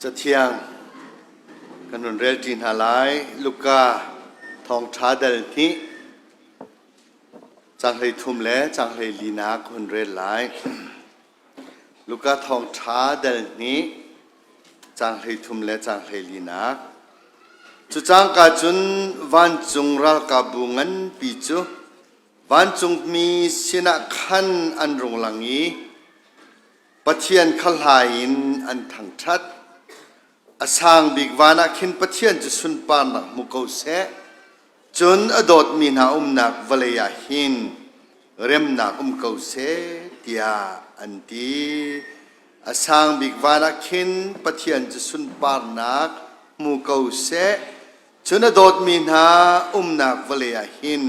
Cathiang kan hun relṭi hna lai. Luka thawngṭha dal hnih caang 13 le caang 14nak hun rel lai. Luka thawngṭha dal hnih caang 13 le caang 14nak. Cu cangka cun vancung ralkapbu nganpi cu vancungmi sinah khan an rung lang i Pathian kha hla in an thangṭhat. A sang bik van ah khin Pathian cu sunparnak hmu ko seh. Cun a dawtmi hna umnak vawlei ah hin remnak um ko seh, tiah an ti. A sang bik van ah khin Pathian cu sunparnak hmu ko seh. Cun a dawtmi hna umnak vawlei ah hin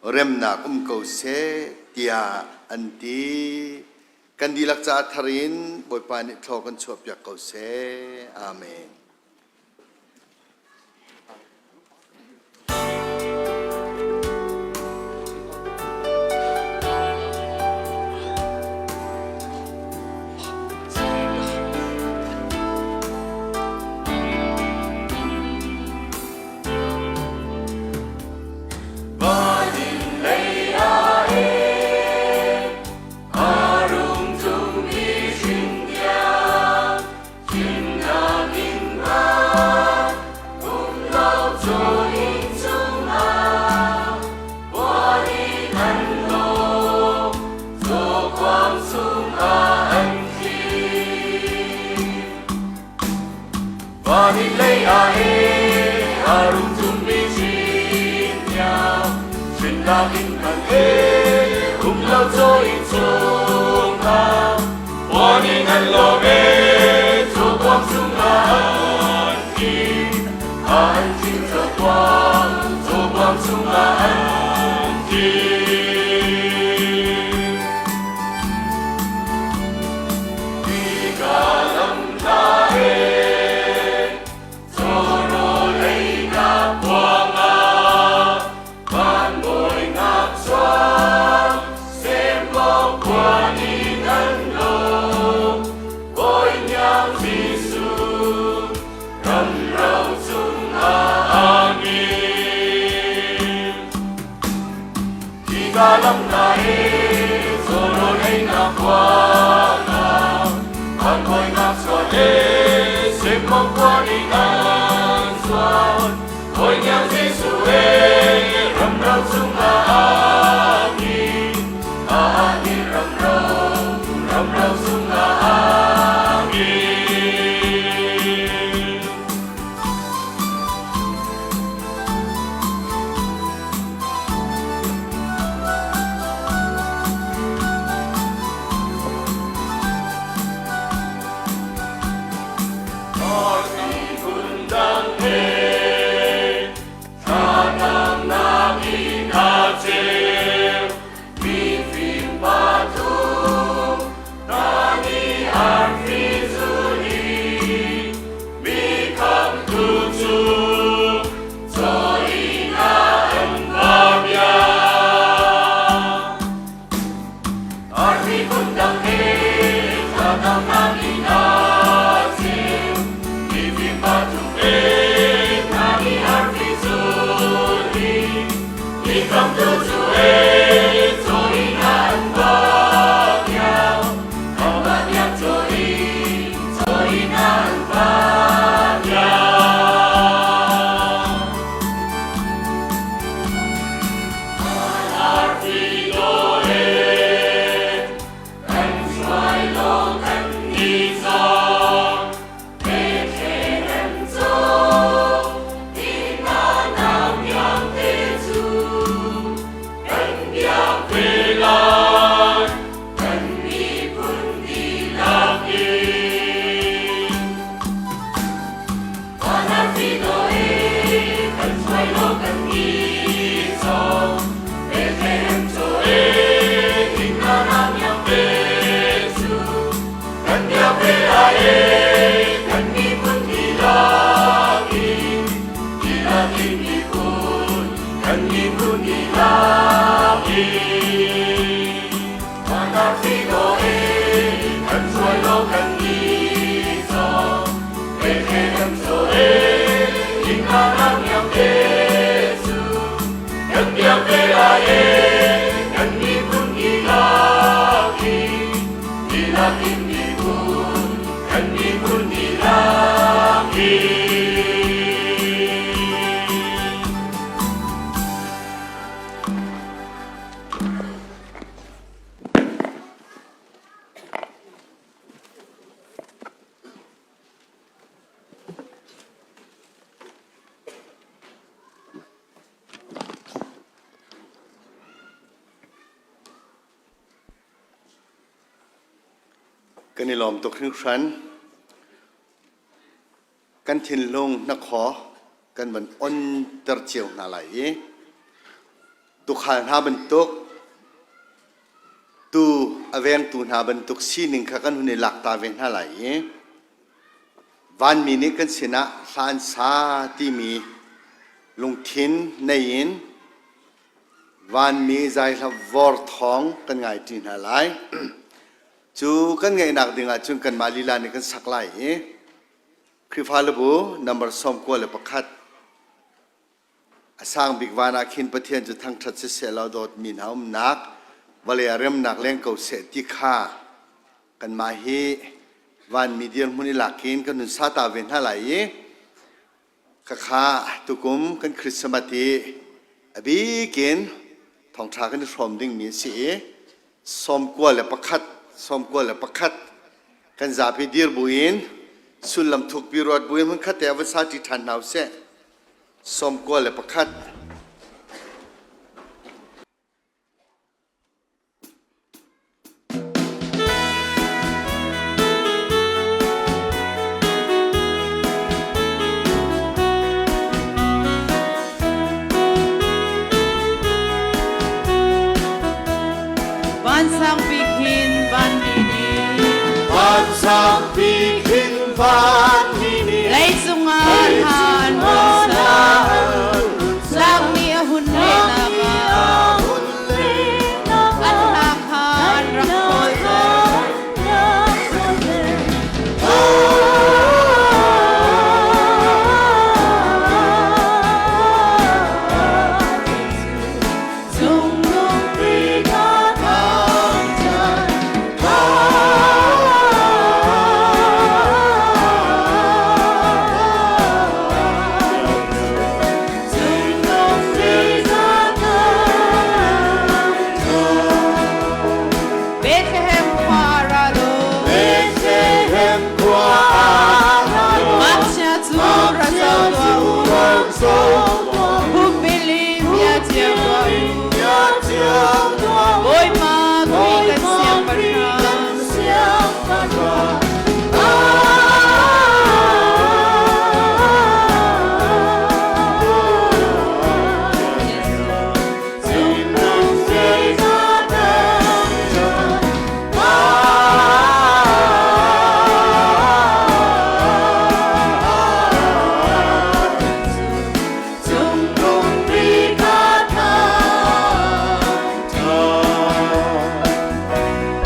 remnak um ko seh, tiah an ti. Kan dihlak caah thar in Bawipa nih thlaw kan chuahpiak ko seh. Amen. Kan i lawm tuk hringhran. Kan thinlung hnakhaw kan van onter cio hna lai i tuukhal hna bantuk tuu a vengtu hna bantuk sining kha kan hun i lak ta ve hna lai i vanmi nih kan sinah hla an sa timi lungthin nei in Vanmi zaihla vawr thawng kan ngai ṭi hna lai. Cu kan ngaihnak ding ahcun kanmah lila nih kan sak lai i Khrihfabu number 91 a sang bik van ah khin Pathian cu thangṭhat siseh law dawtmi hna umnak vawlei ah remnak leng ko seh ti kha kanmah hi vanmi dirhmun i lak in kan hun sa ta ve hna lai i Khakha tukum kan Christmas hi a bikin thawngṭha kan i hrawm dingmi a si i 91 91 kan zapi dir buin sullam thukpi ruat buin hmunkhat te ah van sa ṭi ṭhan hna usih. 91. Vansang bik hin vanmi nih Vansang bik hin vanmi nih leicung ah hlan run sa Tlangmi a hun lehnak ah an hna kha an rak kawl Cungnung bik a thangṭhat. Bethlehem khua ra law Bethlehem khua ngakchia cu ra zoh tuah u. Pumpi bia cio tuah u. Bawipa Khrih kan siangpahrang.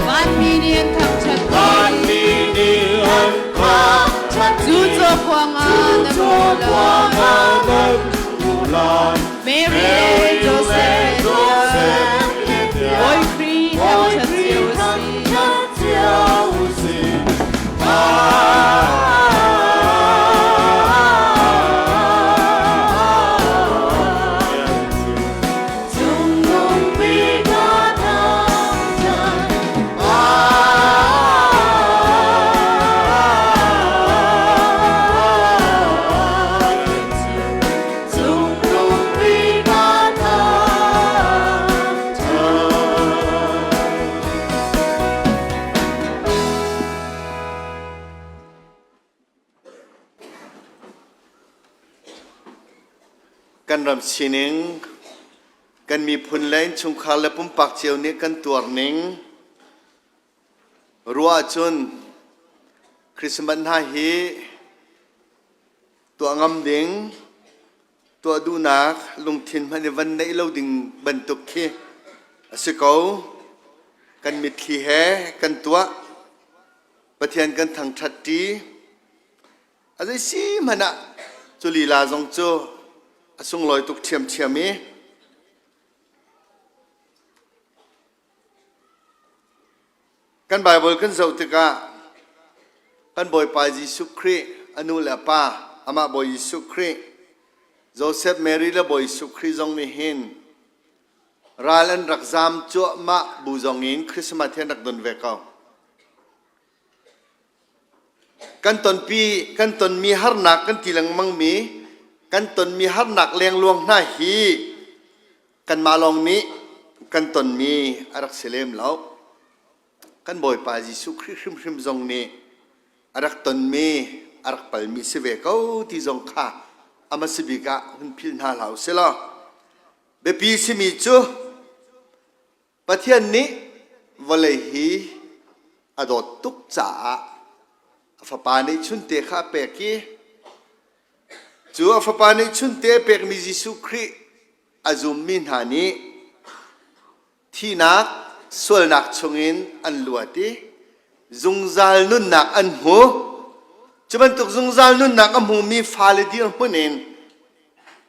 Vanmi nih an thangṭhat Cu caw kuang ah na hmu lai. Mary le Joseph le Bawi Khrih thangṭhat cio a si. Cungnung bik a thangṭhat. Cungnung bik a thangṭhat. Kan ram sining, kan miphun le innchungkhar le pumpak cio nih kan tuar ning ruah ahcun Christmas hna hi tuah ngam ding, tuah duhnak lungthin hmanh i van neih lo ding bantuk khi a si ko. Kan mitthli he kan tuah. Pathian kan thangṭhat ṭi. A zei si hmanh ah cu lila zong cu a sunglawi tuk ṭhiamṭhiam i kan Baibal kan zoh tikah kan Bawipa Jesuh Khrih a nu le a pa amah Bawi Jesuh Khrih Joseph Mary le Bawi Jesuh Khrih zong nih hin ral an rak zaam cuahmah bu zong in Christmas hi an rak don ve ko. Kan tonpi kan tonmi harnak kan ti lengmangmi kan tonmi harnak lengluang hna hi kanmah lawng nih kan tonmi a rak si lem lo. Kan Bawipa Jesuh Khrih hrimhrim zong nih a rak tonmi, a rak palmi si ve ko ti zong kha a hmasa bik ah hun philh hna hlah u sih law biapi simi cu Pathian nih vawlei hi a dawt tuk caah a fapa nih chunte kha a pek i cu a fapa nih chunte a pekmi Jesuh Khrih a zummi hna nih thihnak sualnak chungin an luat i zungzal nunnak an hmu. Cu bantuk zungzal nunnak a hmumi fale dirhmun in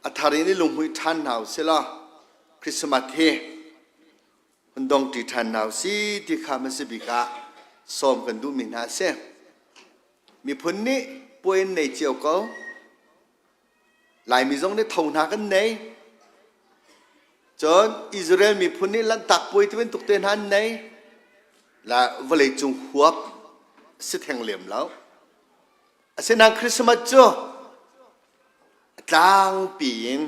a thar in i lunghmuih ṭhan hna u sih law Christmas hi hun dongṭi ṭhan hna u si ti kha hmasa bik ah sawm kan duhmi hna a si. Miphun nih puai an nei cio ko. Laimi zong nih tho hna kan nei. Cun Israel miphun nih Lanhtak puai ti bantuk te hna an nei. La vawleicung huap si theng lem lo. Asinain Christmas cu a tlangpi in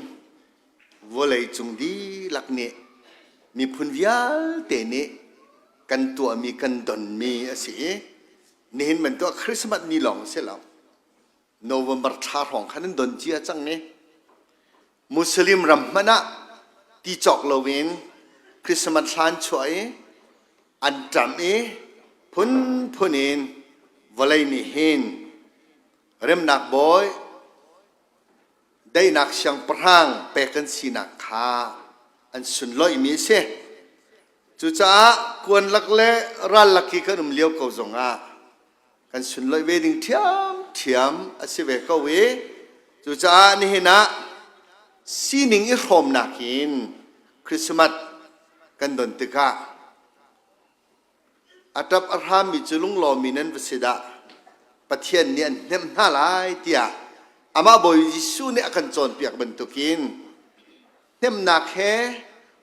vawleicung dihlak nih miphun vialte nih kan tuahmi kan donmi a si i nihin bantuk Christmas ni lawng a si lo. November thla hrawng khan an don cia cang i Muslim ram hmanh ah ti cawk loin Christmas hla an chuah i an ṭam i phunphun in vawlei nih hin remnak bawi daihnak siangpahrang pek kan sinak kha an sunlawihmi a si. Cucaah kuan lak le ral lak i kan um lio ko zongah kan sunlawih ve ding ṭhiamṭhiam a si ve ko i cucaah nihin ah sining i hrawmnak in Christmas kan don tikah a ṭap a hrammi cu lunglawmmi nan va si dah Pathian nih an hnemh hna lai tiah amah Bawi Jesuh nih a kan cawnpiak bantukin hnemhnak he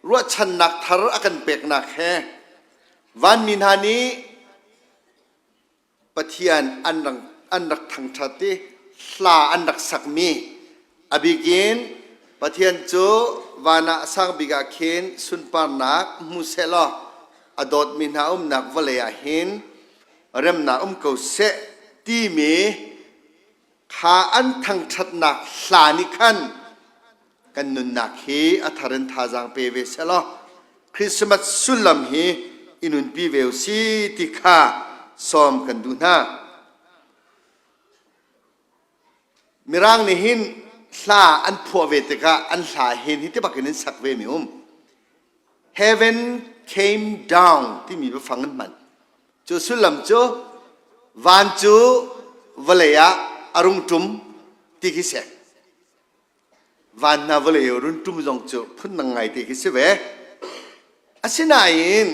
ruahchannak thar a kan peknak he vanmi hna nih Pathian an rak, an rak thangṭhat i hla an rak sakmi a bikin Pathian cu van ah sang bik ah khin sunparnak hmu sehlaw a dawtmi hna umnak vawlei ah hin remnak um ko seh timi kha an thangṭhatnak hla nih khan kan nunnak hi a thar in thazaang pe ve sehlaw Christmas sullam hi i nunpi ve u si ti kha sawm kan duh hna. Mirang nih hin hla an phuah ve tikah an hla hin hi ti bakin an sak ve mi um. Heaven came down timi biafang an hman. Cu sullam cu van cu vawlei ah a rung ṭum ti khi si. Van hna vawlei i run ṭum zong cu phundang ngaite khi si ve. Asinain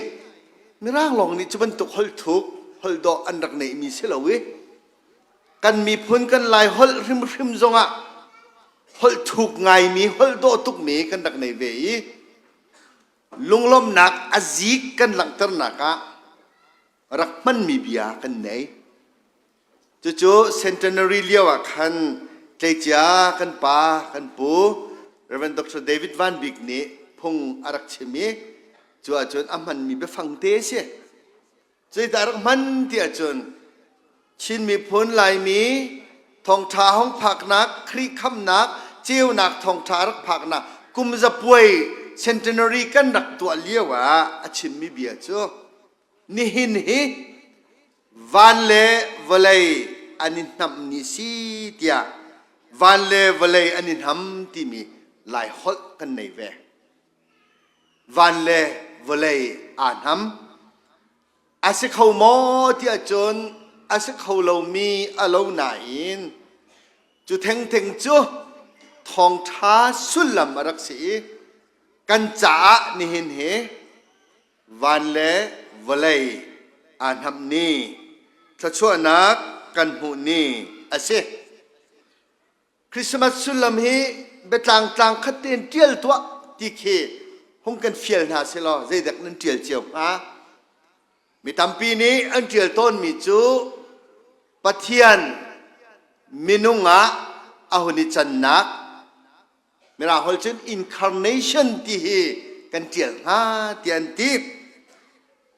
Mirang lawng nih cu bantuk holh thuk, holh dawh an rak neihmi si lo i kan miphun kan Lai holh hrimhrim zongah holh thuk ngaimi, holh dawh tukmi kan rak nei ve i lunglawmhnak a zik kan langhternak ah rak hmanmi bia kan nei. Cucu centenary lio ah khan tleicia kan pa kan pu Reverend Dr. David Van Bik nih phung a rak chim i cu ahcun a hmanmi biafang te a si. Zeidah rak hman ti ahcun Chin miphun Laimi thawngṭha hong phaknak Khrih khamnak ceunak thawngṭha rak phaknak kum zapuai centenary kan rak tuah lio ah a chimmi bia cu nihin hi van le vawlei an i hnamh ni si tiah van le vawlei an i hnam timi Lai holh kan nei ve. Van le vawlei aa hnam. A si kho maw tiah cun a si kho lomi a lo nain cu thengtheng cu thawngṭha sullam a rak si i kan caah nihin hi van le vawlei aa hnamh ni thluachuahnak kan hmuh ni a si. Christmas sullam hi biatlang tlang khat tein ṭial tuah ti khi hung kan fial hna selaw zeidek nan ṭial cio hnga? Mi tampi nih an ṭial tawnmi cu Pathian minung ah a hun i cannak Mirang holh cun incarnation ti hi kan ṭial hnga tiah an ti.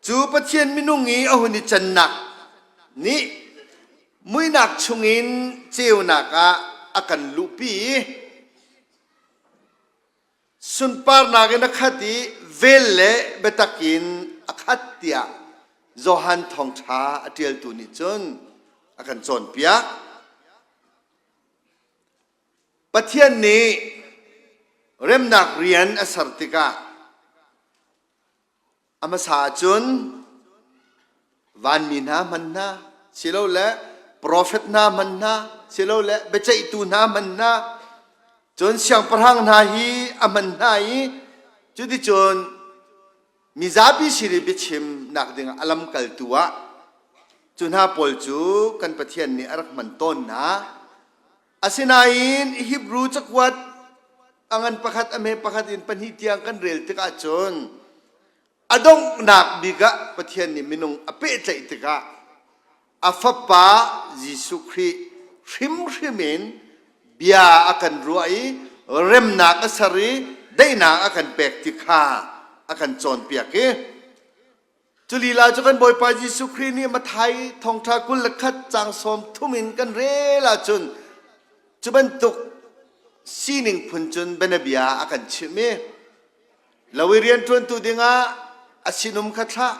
Cu Pathian minung i a hun i cannak nih muihnak chungin ceunak ah a kan luhpi i sunparnak in a khat i vel le biatak in a khat tiah Johan Thawngṭha a ṭialtu nih cun a kan cawnpiak. Pathian nih remnak rian a ser tikah A hmasa ahcun vanmi hna hman hna silole profet hna hman hna silole biaceihtu hna hman hna cun siangpahrang hna hi a hman hna i cuticun mizapi sin i biachimnak dingah a lamkaltu ah cu hna pawl cu kan Pathian nih a rak hman tawn hna. Asinain Hebrew cakuat a ngan pakhat a hme pakhat in pahnih tiang kan rel tikah cun a donghnak bik ah Pathian nih minung a pehtlaih tikah a fapa Jesuh Khrih hrimhrim in bia a kan ruah i remnak a ser i daihnak a kan pek ti kha a kan cawnpiak i Cu lila cu kan Bawipa Jesuh Khrih nih Matthai thawngṭha 21 caang 30 in kan rel ahcun cu bantuk sining phun cun bianabia a kan chimh i lo i rianṭuantu dingah a sinum kha thlah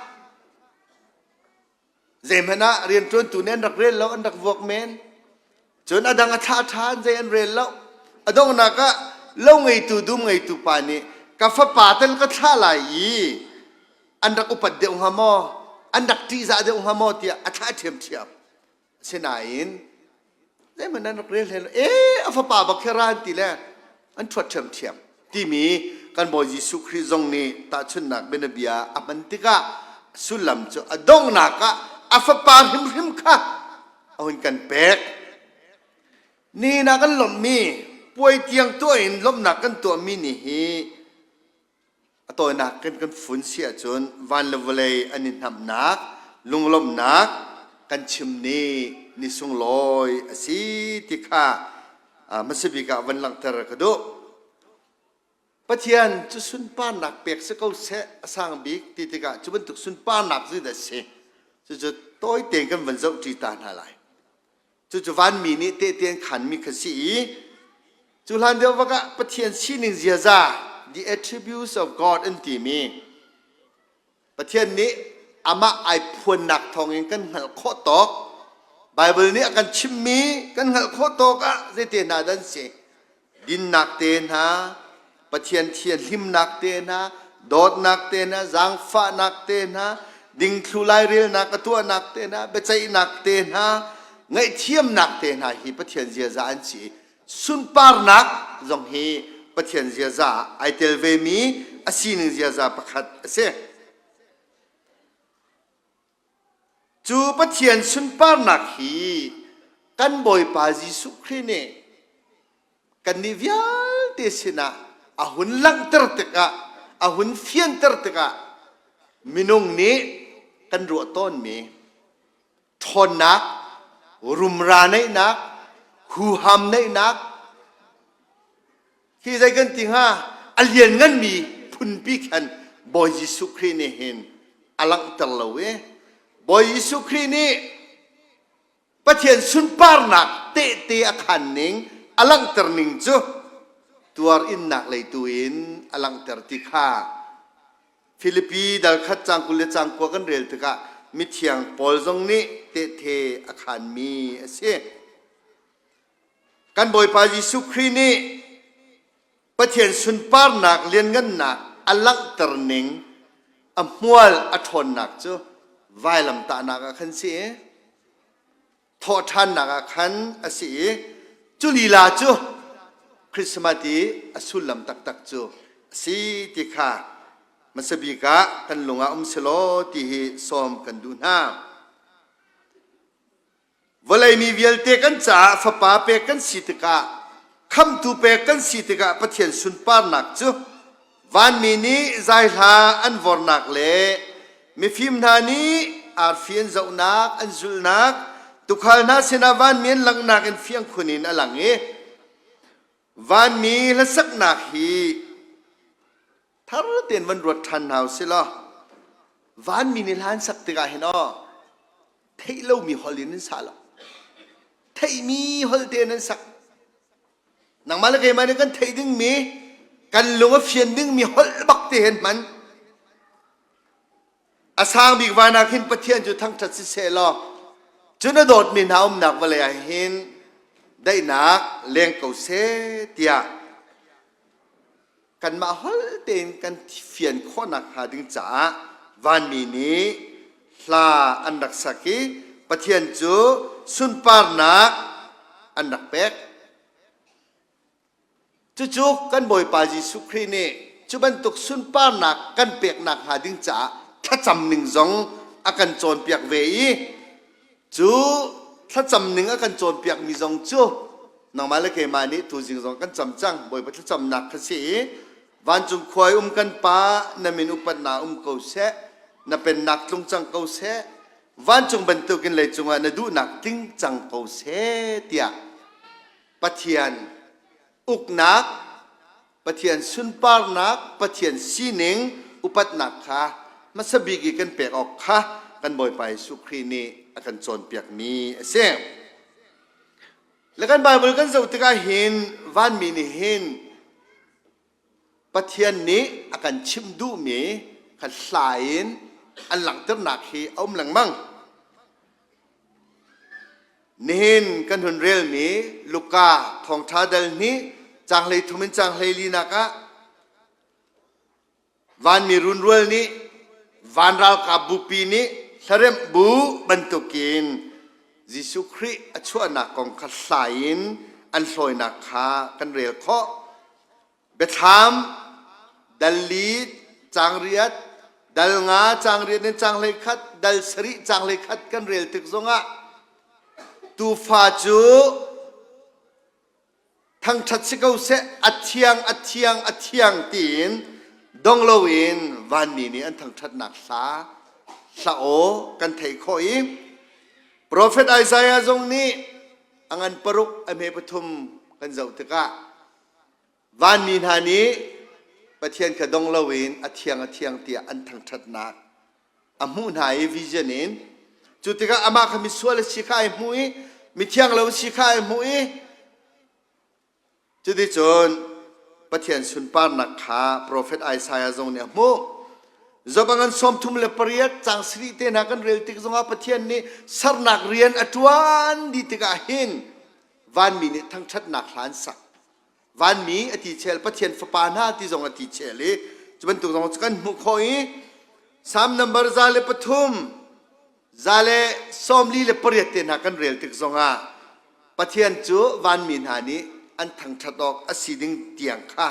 zeihmanh ah rianṭuantu nih an rak rel lo an rak vuak men Cun a dang a thlah ṭhan zei an rel lo. A donghnak ah lo ngeitu dum ngeitu pa nih ka fapa tel ka thlah lai i an rak upat deuh hnga maw an rak ṭihzah deuh hnga maw tiah a thlah ṭhiamṭhiam. Asinain zeihmanh an rak rel hlei lo. Ee a fapa bak khi ra an ti le an ṭhuat ṭhiamṭhiam timi kan Bawi Jesuh Khrih zong nih tahchunhnak bianabia a hman tikah sullam cu a donghnak ah a fapa hrimhrim kha a hun kan pek. Nihin ah kan lawmhmi puai tiang tuah in lawmhnak kan tuahmi ni hi a tawinak kan kan fun si ahcun van le vawlei an i hnamhnak lunglawmhnak kan chim ni ni sunglawi a si ti kha hmasa bik ah van langhter ka duh. Pathian cu sunparnak pek si ko seh a sang bik ti tikah cu bantuk sunparnak zeidah a si? Cucu tawi tein kan van zohṭi ta hna lai. Cucu vanmi nih tehte an khanmi kha si i cu hlan deuh vak ah Pathian sining ziaza the attributes of God an timi Pathian nih amah ai phuannak thawngin kan hngalh khawh tawk Baibal nih a kan chimmi kan hngalh khawh tawk ah zeite hna dah an si dinnak te hna Pathian thianhlimnak te hna dawtnak te hna zaangfahnak te hna dingthlu lairelnak a tuahnak te hna biaceihnak te hna ngaihthiamnak te hna hi Pathian ziaza an si sunparnak zong hi Pathian ziaza ah ai tel vemi a sining ziaza pakhat a si. Cu Pathian sunparnak hi kan Bawipa Jesuh Khrih nih kannih vialte sinah a hun langhter tikah a hun fianter tikah minung nih kan ruah tawnmi ṭhawnnak, rumra neihnak, huham neihnak, hi zei kan ti hnga a liannganmi phunpi khan Bawi Jesuh Khrih nih hin a langhter lo i Bawi Jesuh Khrih nih Pathian sunparnak tehte a khan ning a langhter ning cu tuar innak lei tu in a langhter ti kha Filipi dal khat cang 20 le cang 9 kan rel tikah mithiang Paul zong nih tehte a khanmi a si. Kan Bawipa Jesuh Khrih nih Pathian sunparnak lianngannak a langhter ning a hmual a ṭhawnnak cu vailamtahnak ah khan si i thawhṭhannak ah khan a si i cu lila cu Christmas i a sullam taktak cu a si ti kha hmasa bik ah kan lung ah um selaw ti hi sawm kan duh hna. Vawlei mi vialte kan caah fapa pek kan si tikah khamhtu pek kan si tikah Pathian sunparnak cu Vanmi nih zaihla an vornak le mifim hna nih arfi an zohnak, an zulhnak, tuukhal hna sinah vanmi an langhnak in fiang khun in a lang i vanmi hlasaknak hi thar tein van ruat ṭhan hna u sih law. Vanmi nih hla an sak tikah hin aw theih lomi holh in an sa lo. Theihmi holh te in an sak. Nangmah le keimah nih kan theih dingmi, kan lung a fian dingmi holh bak te hin hman. A sang bik van ah khin Pathian cu thangṭhat siseh law cu na dawtmi hna umnak vawlei ah hin daihnak leng ko seh tiah kanmah holh tein kan fian khawhnak hnga ding caah vanmi nih hla an rak sak i Pathian cu sunparnak an rak pek. Cucu kan Bawipa Jesuh Khrih nih cu bantuk sunparnak kan peknak hnga ding caah thlacam ning zong a kan cawnpiak ve i cu thlacam ning a kan cawnpiakmi zong cu nangmah le keimah nih tuzing zong kan cam cang Bawipa thlacamnak kha si i vancung khua i um kan Pa na min upatnak um ko seh na pennak tlung cang ko seh vancung bantukin leicung ah na duhnak tling cang ko seh tiah Pathian uknak, Pathian sunparnak, Pathian sining upatnak kha hmasa bik i kan pek awk kha kan Bawipa Jesuh Khrih nih a kan cawnpiakmi a si. Le kan Bible kan zoh tikah hin vanmi nih hin Pathian nih a kan chimh duhmi kha hla in an langhternak hi a um lengmang. Nihin kan hun relmi Luka thawngṭha dal hnih caang 13 in caang 14 ah Vanmi runrual nih van ralkap bupi nih hlaremh bu bantukin Jesuh Khrih a chuahnak kong kha hla in an hlawinak kha kan rel khawh. Biathlam dal li caang riat, dal nga caang riat in caang 11, dal sarih caang 11 kan rel tik zongah tuufa cu Thangṭhat si ko seh, a thiang, a thiang, a thiang tiin dong loin vanmi nih an thangṭhatnak hla hla aw kan theih khawh i Profet Isaiah zong nih a ngan paruk a hme pathum kan zoh tikah vanmi hna nih Pathian kha dong loin a thiang a thiang tiah an thangṭhatnak a hmuh hna i vision in cu tikah amah kha misual a si kha ai hmuh i mithiang lo a si kha ai hmuh i cuticun Pathian sunparnak kha profet Isaiah zong nih a hmuh. Job a ngan 38 cang sarih te hna kan rel tik zongah Pathian nih sernak rian a ṭuan dih tikah hin vanmi nih thangṭhatnak hla an sak. Vanmi a ti chel Pathian fapa hna ti zong a ti chel i cu bantuk zong cu kan hmuh khawh i Psalm number 103 148 te hna kan rel tik zongah Pathian cu vanmi hna nih an thangṭhat awk a si ding tiang kha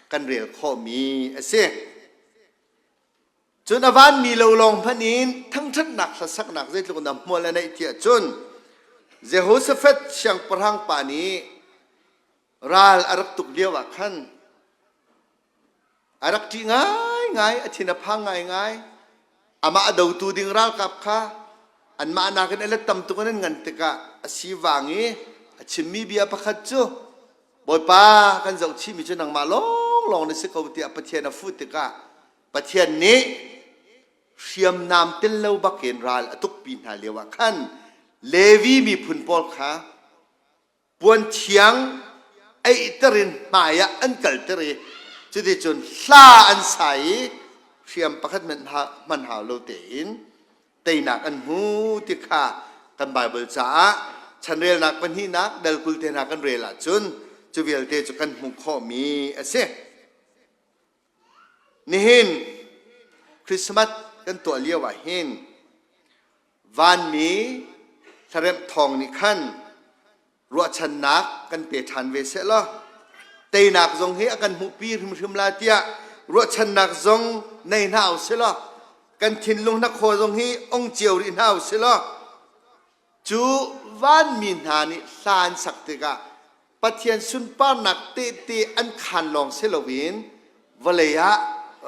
kan rel khawhmi a si. Cun a vanmi lo lawng hmanh in thangṭhatnak hlasaknak zeitluk in dah hmual a neih tiah cun Jehoshaphat siangpahrang pa nih ral a rak tuk lio ah khan a rak ṭih ngaingai, a thin a phang ngaingai. Amah a dotu ding ralkap kha anmah nakin a let tam tuk in an ngan tikah a sivang i a chimmi bia pakhat cu Bawipa kan zohchihmi cu nangmah lawnglawng na si ko tiah Pathian a fuh tikah Pathian nih hriamnam tel lo bakin ral a tukpi hna lio ah khan Levi miphun pawl kha puan thiang eihter in hmai ah an kalter i cuticun hla an sa i hriam pakhat hmanh hau lo tein teinak an hmu ti kha kan Baibal caah chanrelnak pahnihnak dal 20 te hna kan rel ahcun cu vialte cu kan hmuh khawhmi a si. Nihin Christmas kan tuah lio ah hin vanmi hlaremh thawng nih khan ruahchannak kan pe ṭhan ve seh law teinak zong hi a kan hmuhpi hrimhrim la tiah ruahchannak zong nei hna usih law kan thinlung hnakhaw zong hi ong cio rih hna usih law cu vanmi hna nih hla an sak tikah Pathian sunparnak tehte an khaan lawng si loin vawlei ah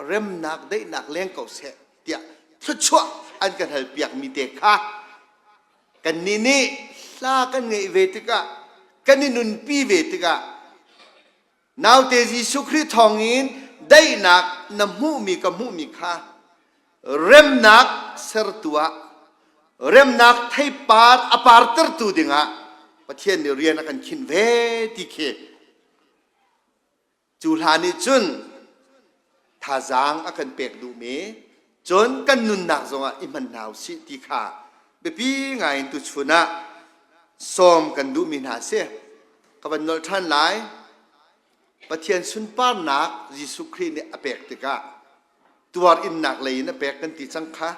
remnak daihnak leng ko seh tiah thluachuah an kan halpiakmi te kha Kannih nih hla kan ngeih ve tikah, kan i nunpi ve tikah, naute Jesuh Khrih thawngin daihnak na hmuhmi ka hmuhmi kha. Remnak sertu ah remnak theipar a partertu dingah Pathian nih rian a kan khinh ve ti khi cu hla nih cun thazaang a kan pek duhmi cun kan nunnak zongah i hman hna usih ti kha biapi ngai in tuchun ah sawm kan duhmi hna a si. Ka van nolh ṭhan lai. Pathian sunparnak Jesuh Khrih nih a pek tikah tuar innak lei in a pek kan ti cang kha.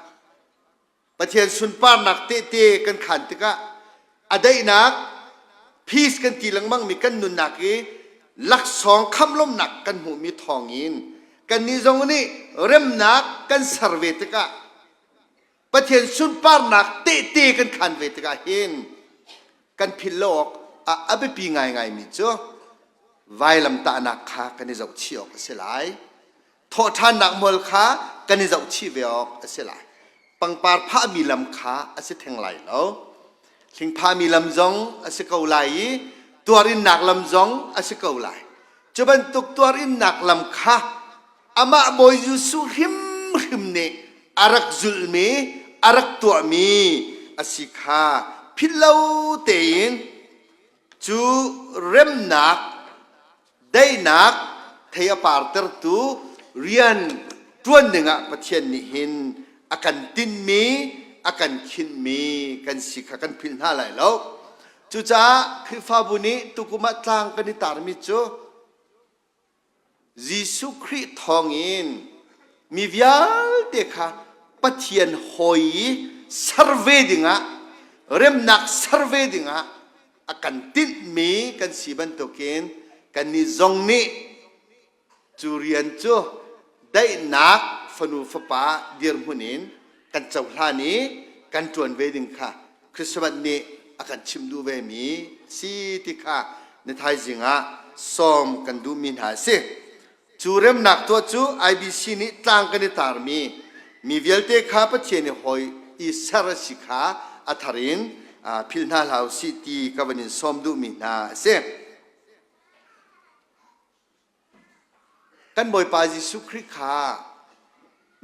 Pathian sunparnak tehte kan khaan tikah a daihnak peace kan ti lengmangmi kan nunnak i laksawng khamhlawmnak kan hmuhmi thawngin kannih zong nih remnak kan ser ve tikah Pathian sunparnak tehte kan khaan ve tikah hin kan philh lo awk a biapi ngaingaimi cu vailamtahnak kha kan i zohchih awk a si lai. Thawhṭhannak mual kha kan i zohchih ve awk a si lai. Pangpar phahmi lam kha a si theng lai lo. Hling phahmi lam zong a si ko lai i tuarinnak lam zong a si ko lai. Cu bantuk tuarinnak lam kha amah Bawi Jesuh hrimhrim nih a rak zulhmi, a rak tuahmi a si kha philh lo tein cu remnak, daihnak thei a partertu rian ṭuan dingah Pathian nih hin a kan tinhmi, a kan khinhmi kan si kha kan philh hna lai lo. Cucaah Khrihfabu nih tukum ah tlang kan i tarmi cu Jesuh Khrih thawngin mi vialte kha Pathian hawi i ser ve dingah remnak ser ve dingah a kan tinhmi kan si bantukin kannih zong nih cu rian cu daihnak fanu fapa dirhmun in kan cohlan i kan ṭuan ve ding kha Christmas nih a kan chimh duh vemi si ti kha na thaizing ah sawm kan duhmi hna a si. Cu remnak tuah cu IBC nih tlang kan i tarmi mi vialte kha Pathian i hawi i ser a si kha a thar in philh hna hlah usih ti ka van in sawm duhmi hna a si. Kan Bawipa Jesuh Khrih kha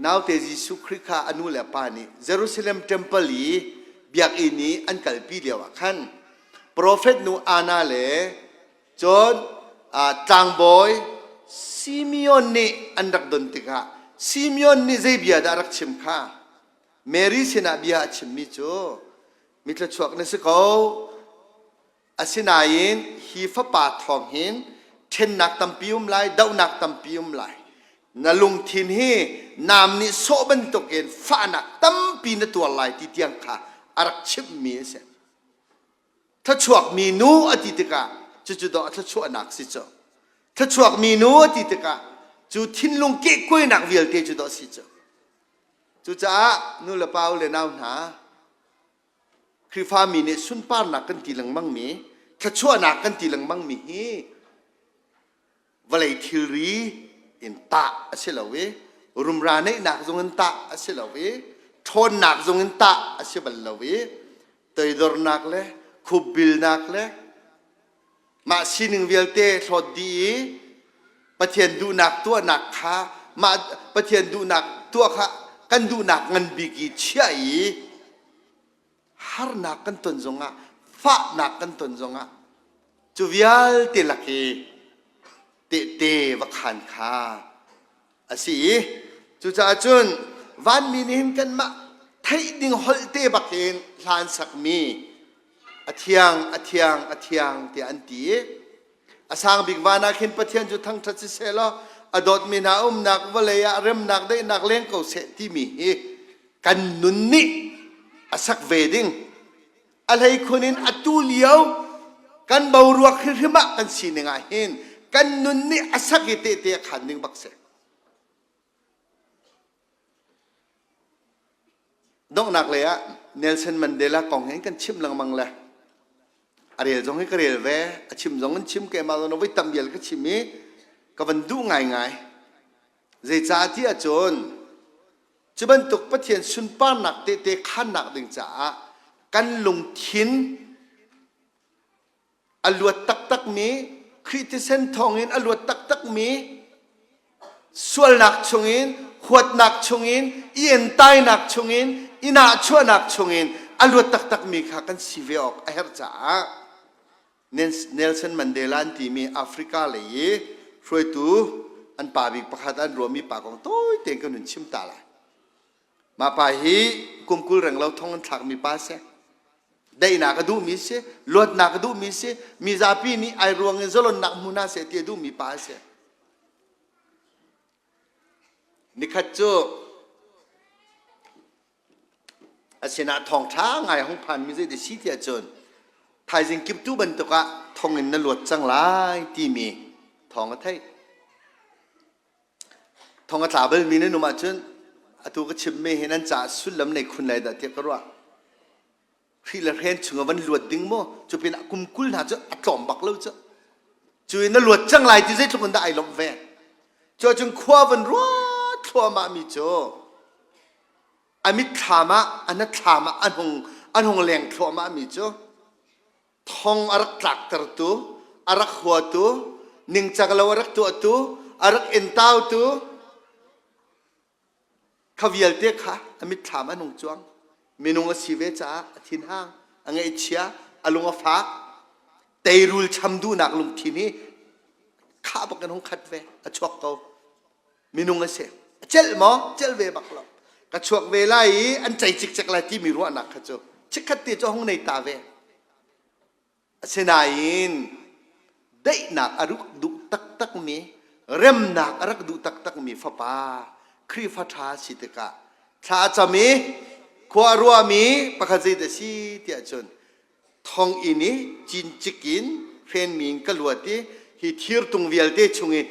naute Jesuh Khrih kha a nu le a pa nih Jerusalem temple i biakinn i an kalpi lioah khan profet nu Anna le cun tlangbawi Simeon nih an rak don tikah Simeon nih zei bia dah a rak chim kha Mary sinah bia a chimmi cu mi thluachuak na si ko Asinain hi fapa thawng hin ṭhennak tampi um lai, dohnak tampi um lai. Na lungthin hi nam nih sawh bantukin fahnak tampi na tuar lai ti tiang kha a rak chimhmi a si. Thluachuakmi nu a ti tikah cucu dawh a thluachuahnak si cu. Thluachuakmi nu a ti tikah cu thinlung kehkuainak vialte cu dawh a si cu. Cucaah nu le pa u le nau hna, Khrihfami nih sunparnak kan ti lengmangmi, thluachuahnak kan ti lengmangmi hi vawlei thilri in tah a si lo i rumra neihnak zong in tah a si lo i ṭhawnnak zong in tah a si bal lo i toidornak le khupbilnak le mah sining vialte hlawt dih i Pathian duhnak tuahnak kha mah Pathian duhnak tuah kha kan duhnak ngan bik i chiah i harnak kan ton zongah fahnak kan ton zongah cu vialte lak i tehte va khan kha a si i cucaah cun vanmi nih hin kanmah theih ding holh te bakin hla an sakmi a thiang a thiang a thiang tiah an ti i a sang bik van ah khin Pathian cu thangṭhat si seh law a dawtmi hna umnak vawlei ah remnak daihnak leng ko seh timi hi kan nun nih a sak ve ding a hleikhun in atu lio kan boruak hrimhrim ah kan sining ah hin kan nun nih a sak i tehte a khan ding bak si. Donghnak lei ah Nelson Mandela kong hin kan chim lengmang le a rel zong hi ka rel ve a chim zong in chim keimah zong voi tam vial ka chim i ka van duh ngaingai zeicah ti ahcun Cu bantuk Pathian sunparnak tehte khannak ding caah kan lungthin a luat taktakmi Khrih thisen thawngin a luat taktakmi sualnak chungin huatnak chungin i entainak chungin i nahchuahnak chungin a luat taktakmi kha kan si ve awk a herh caah Nelson Mandela an timi Africa lei i hruaitu an pa bik pakhat an ruahmi pa kong tawi tein kan hun chim ta lai. Mah pa hi kum 20 reng lo thong an thlakmi pa si. Daihnak a duhmi si, luatnak a duhmi si, mi zapi nih ai ruang in zalonnak hmu hna seh ti a duhmi pa a si. Nikhat cu a sinah thawngṭha ngai a hung phanmi zei ti si tiah cun thaizing kiptu bantuk ah thong in na luat cang lai timi thawng a theih. Thong a tla balmi nan um ahcun atu ka chimmi hi nan caah sullam nei khun lai dah tiah ka ruah. Khrih le hren chung ah van luat ding maw? Cu pinah kum 20 hna cu a tlawm bak lo cu. Cu in na luat cang lai ti zeitluk in dah ai lawmh ve. Cu ahcun khua van ruat thluahmah mi cu a mitthlam ah a hnathlam ah an hung an hung leng thluahmah mi cu thong a rak tlaktertu a rak huatu ningcang lo a rak tuahtu a rak entautu kha vialte kha a mitthlam an hung cuang minung a si ve caah a thinhang a ngaihchia a lung a fak teirul cham duhnak lungthin hi khah bak in hung khat ve a chuak ko minung a si a celh maw celh ve bak lo ka chuak ve lai i an cei cikcek lai timi ruahnak kha cu chikkhat te cu hung nei ta ve asinain daihnak a rak duh taktakmi remnak a rak duh taktakmi fapa Khrihfa ṭha si tikah thla a cam i khua a ruahmi pakhat zei dah si tiah cun thonginn i cincik in hrenmi in ka luat i hi thirtung vialte chung i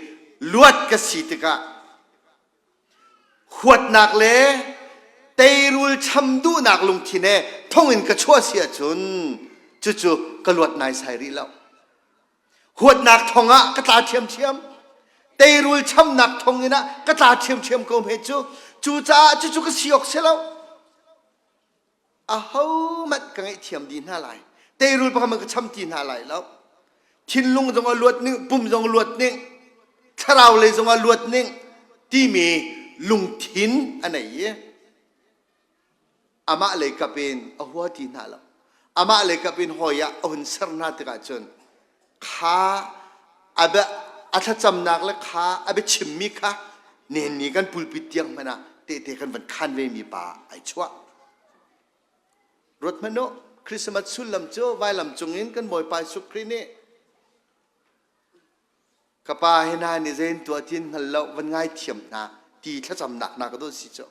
luat ka si tikah huatnak le teirul cham duhnak lungthin he thonginn ka chuah si ahcun cucu ka luat naisai rih lo. Huatnak thong ah ka tla ṭhiamṭhiam. Teirul chamnak thong in ah ka tla ṭhiamṭhiam ko hme cu. Cucaah cucu ka si awk si lo. Ahohmanh ka ngaihthiam dih hna lai. Teirul pakhat ka cham ti hna lai lo. Thinlung zong a luat ning, pum zong a luat ning, thlarau lei zong a luat ning timi lungthin a nei i amah lei kap in a hua ti hna lo. Amah lei kap in hawi ah a hun ser hna tikah cun kha a bia a thlacamnak le kha a biachimmi kha nihin ni kan pulpit tiang hmanh ah tehte kan van khan vemi pa ai chuah. Ruat hmanh u, Christmas sullam cu vailam cungin kan Bawipa Jesuh Khrih nih ka pa hi hna nih zei in tuah ti in hngal lo van ngaithiam hna ti thlacamnak na ka dawt si cu.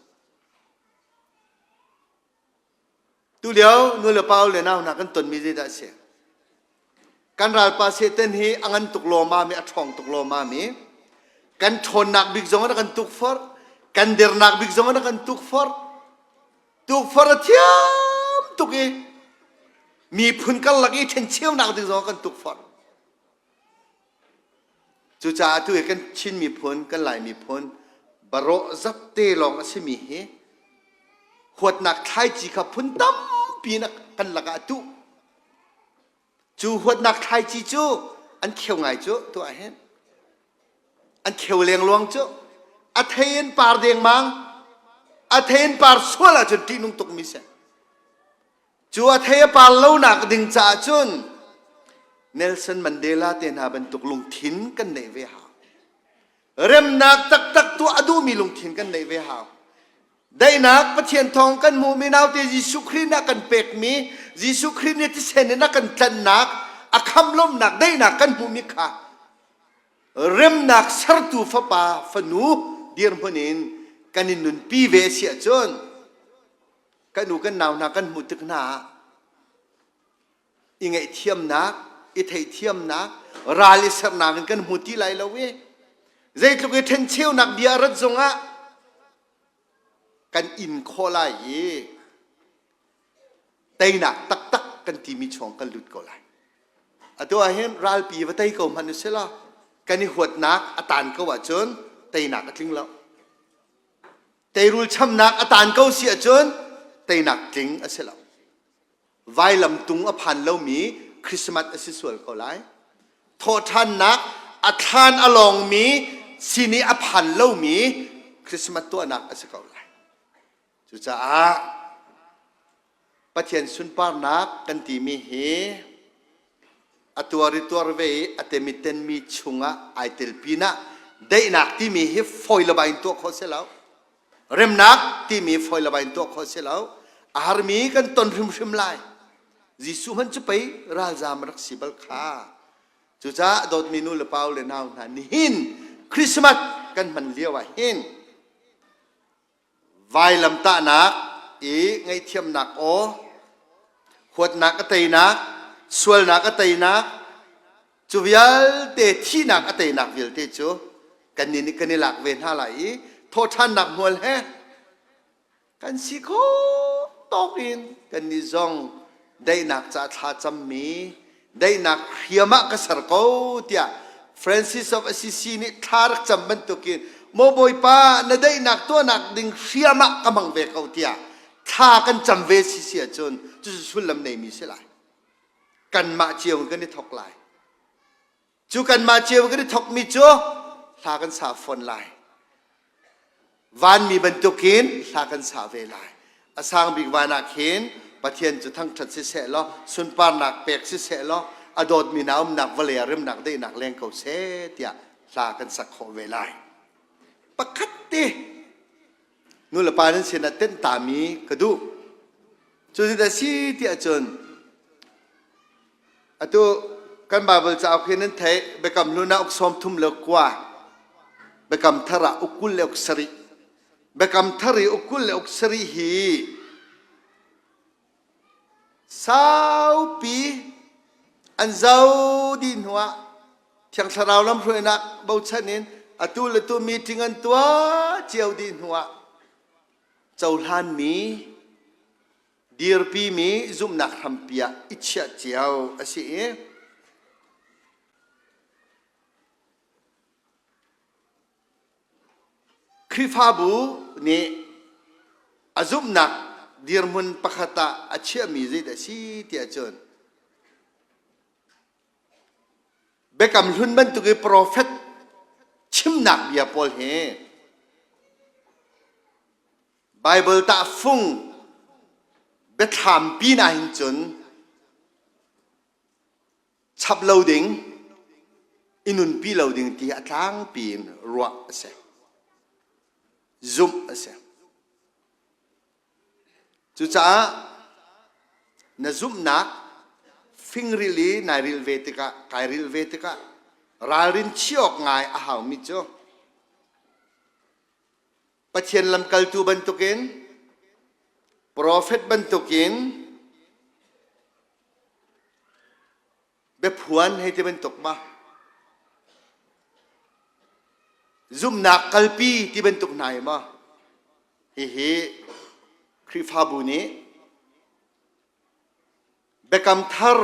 Tulio nu le pa le nau hna kan tonmi zeidah a si? Kan ralpa Satan hi a ngan tuk lawmam i a ṭhawng tuk lawmam i kan ṭhawnnak bik zong in a kan tukforh, kan dernak bik zong in a kan tukforh. Tukforh a thiam tuk i miphun karlak i ṭhencheunak ding zong a kan tukforh. Cucaah atu hi kan Chin miphun, kan Lai miphun barawh zatte lawng a simi hi huatnak thlaici kha phun tampi in kan lakah a tuh. Cu huatnak thlaici cu an kheu ngai cu tu ah hin. An kheu lengluang cu. A thei in par dengmang. A thei in par sual ahcun ṭihnung tukmi si. Cu a thei a par lonak ding caah cun Nelson Mandela te hna bantuk lungthin kan neih ve hau. Remnak taktak tuah a duhmi lungthin kan neih ve hau. Daihnak Pathian thawng kan hmuhmi naute Jesuh Khrih nih a kan pekmi Jesuh Khrih nih thisen in a kan tlanhnak a khamlawmnak daihnak kan hmuhmi kha remnak sertu fapa fanu dirhmun in kan in nunpi ve si ahcun kan u kan nau hna kan hmuh tik hna ah i ngaihthiamnak i theihthiamnak ral i sernak in kan hmu ti lai lo i zeitluk i ṭhencheunak bia a rat zongah kan in khawh lai i teinak taktak kan timi chung kan lut ko lai atu ah hin ralpi va tei ko hmanh usih law kan i huatnak a tan ko ahcun teinak a tling lo Teirul chamnak a taan ko si ahcun teinak tling a si lo. Vailam tung a phan lomi Christmas a si sual ko lai. Thawhṭhannak a thlan a lawngmi sin i a phan lomi Christmas tuahnak a si ko lai. Cucaah Pathian sunparnak kan timi hi a tuar i tuar ve i a temitenmi chungah ai tel pinah daihnak timi hi fawi le bai in tuah khawh si lo. Remnak timi fawi le bai in tuah khawh si lo. A harmi kan ton hrimhrim lai. Jesuh hmanh cu pei ralzaam rak si bal kha. Cucaah dawtmi nu le pa le nau hna nihin Christmas kan hman lio ah hin Vailamtahnak i ngaihthiamnak aw, huatnak a teinak, sualnak a teinak, cu vialte thihnak a teinak vialte cu kannih nih kan i lak ve hna lai i thawhṭhannak hmual he kan si khawh tawk in kannih zong daihnak ca thla cammi daihnak hriam ah ka ser ko tiah Francis of Assisi nih thla rak cam bantukin maw Bawipa na daihnak tuahnak ding hriam ah ka hmang ve ko tiah thla kan cam ve si si ahcun cucu sullam neimi si lai. Kanmah cio in kan i thok lai. Cu kanmah cio kan i thokmi cu hla kan sa fawn lai. Vanmi bantukin hla kan sa ve lai. A sang bik van ah khin Pathian cu thangṭhat siseh law sunparnak pek siseh law a dawtmi hna umnak vawlei ah remnak daihnak leng ko seh tiah hla kan sak khawh ve lai. Pakhat te nulepa nan sinah tenh tami ka duh. Cu dah si tiah cun Atu kan Baibal cauk hi nan theih Biakam Hlun ah uk 39 Biakam Thar ah uk 27 Biakam Thar i uk 27 hi saupi an zo dih hnuah Thiang Thlarau lamhruainak bochan in atu le tu meeting an tuah cio dih hnuah cohlanmi dirpimi zumhnak hrampi ah i chiah cio a si i Khrihfabu nih a zumhnak dirhmun pakhat ah a chiahmi zeidah a si tiah cun Biakam Hlun bantuk i profet chimnak bia pawl hi Baibal tahfung biathlam pin ahhin cun chap lo ding, i nunpi lo ding ti a tlangpi in ruah a si. Zumh a si. Cucaah na zumhnak fingril i nai rilh ve tikah, kai rilh ve tikah ralrin chiah awk ngai a haumi cu Pathian lamkaltu bantukin, profet bantukin, biaphuan hei ti bantuk ma, zumhnak kalpi ti bantuk hna hi ma, hihi Khrihfabu nih Biakam Thar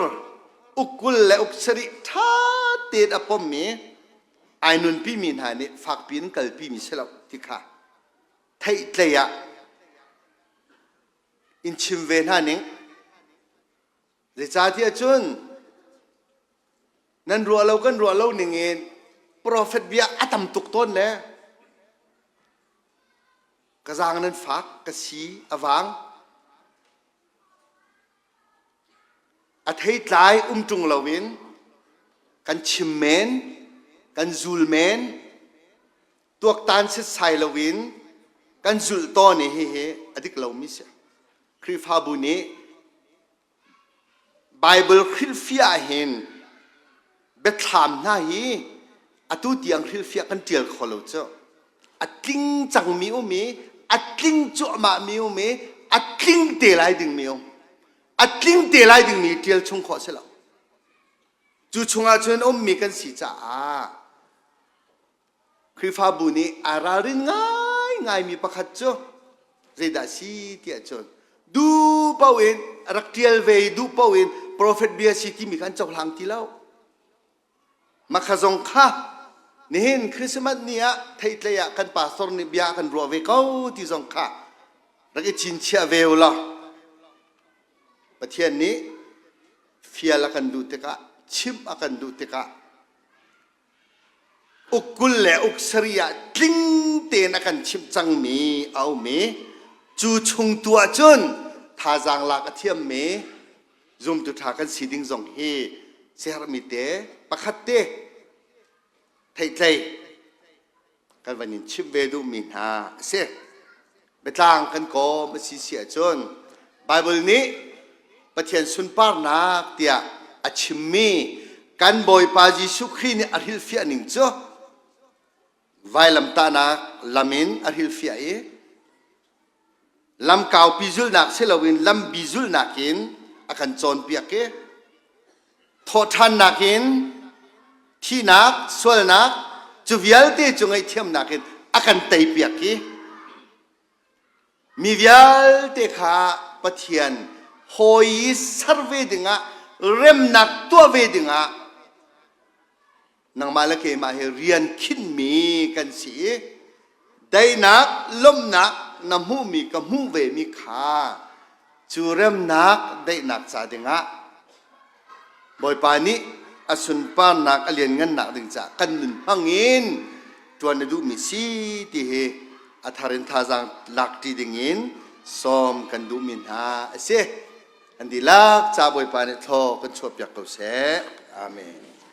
uk 20 le uk sarih ṭha tein a pommi ai nunpimi hna nih fakpi in kalpimi si lo ti kha theihtlei ah in chim ve hna ning. Zeicahtiah cun nan ruah lo kan ruah lo ning in profet bia a tam tuk tawn le ka zaang nan fak ka si a vang A theitlai um ṭung loin kan chim men, kan zul men, tuaktan setsai loin kan zulh tawn i hihi a dik lomi si. Khrihfabu nih Baibal hrilhfiah ahhin biathlam hna hi atu tiang hrilhfiah kan ṭial kho lo cu. A tling cangmi um i a tling cuahmahmi um i a tling te lai dingmi um. A tling te lai dingmi ṭial chung khawh si lo. Cu chungah cun ummi kan si caah Khrihfabu nih aa ralrin ngaingaimi pakhat cu zeidah a si tiah cun duh paoh in rak ṭial ve i duh paoh in profet bia si timi kha an cohlang ti lo. Makha zong kha nihin Christmas ni ah theihtlei ah kan pastor nih bia a kan ruah ve ko ti zong kha rak i cinchiah ve u law Pathian nih fial a kan duh tikah chimh a kan duh tikah. Uk 20 le uk sarih ah tling tein a kan chimh cangmi a um i cu chung tu ahcun thazaang lak a thiammi zumtu ṭha kan si ding zong hi siaherhmi te pakhat te theihtlei kan van in chimh ve duhmi hna a si. Biatlang kan kawm a si si ahcun Baibal nih Pathian sunparnak tiah a chimmi kan Bawipa Jesuh Khrih nih a hrilhfiah ning cu vailamtahnak lam in a hrilhfiah i lam kaupi zulhnak si loin lambi zulhnak in a kan cawnpiak i thawhṭhannak in thihnak sualnak cu vialte cu ngaihthiamnak in a kan teipiak i mi vialte kha Pathian hawi i ser ve dingah remnak tuah ve dingah nangmah le keimah hi rian khinhmi kan si i daihnak lawmhnak na hmuhmi ka hmuh vemi kha cu remnak daihnak ca dingah Bawipa nih a sunparnak a lianngannak ding caah kan nun hmang in ṭuan na duhmi si ti hi a thar in thazaang lak ṭi dingin sawm kan duhmi hna a si. An dihlak ca Bawipa nih thlaw kan chuahpiak ko seh. Amen.